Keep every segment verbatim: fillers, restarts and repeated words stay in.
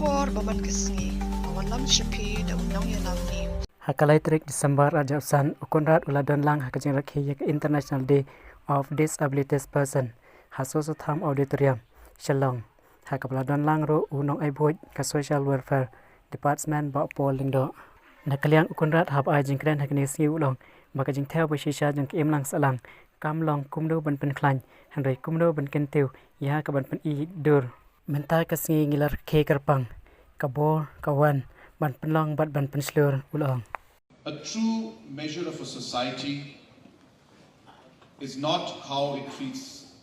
Por ba man ka sngi, ba wallam sha phi da u nongïalam news. Ha ka lai tarik December arhajar arphew san, u Conrad u la don lang ha ka jingrakhe ïa ka International Day of Disabilities Person ha Soso Tham Auditorium, Shillong. Ha kaba la don lang ruh u nongai buit ka Social Welfare Department, Bah Paul Lyngdoh. Na ka liang u Conrad haba ai jingkren ha kane ka sngi u la ong ba ka jingthew ba shisha jong ka imlang sahlang kam long kumno ban pynkhlaiñ, hynrei kumno ban kyntiew ïa ka ban pyni dur. Mynta ka sngi ngi la rakhe kyrpang ka bor ka wan ban pynlong bad ban pynshlur, u la ong. A true measure of a society is not how it treats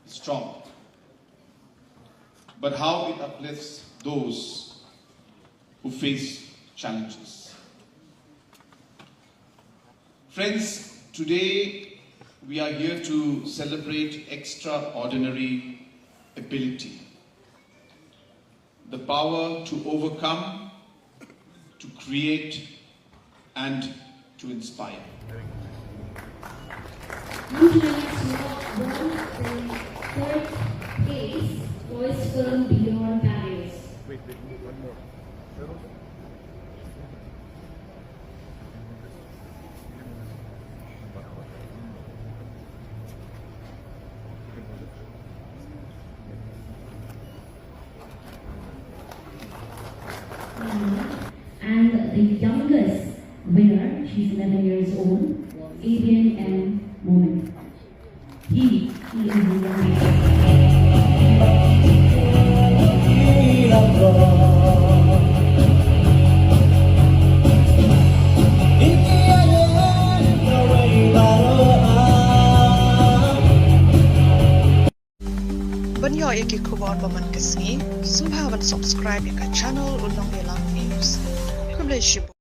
the strong, but how it uplifts those who face challenges. Friends, today we are here to celebrate extraordinary ability, the power to overcome, to create, and to inspire. Would like to welcome the third place, Voice Film Beyond Barriers. And the youngest winner, she's eleven years old, Adrian M. Moment. He, he is the youngest. Ban ïoh ïa ki khubor ba man ka sngi, sngewbha ban subscribe ïa ka channel U Nongïalam News. Khublei shibun.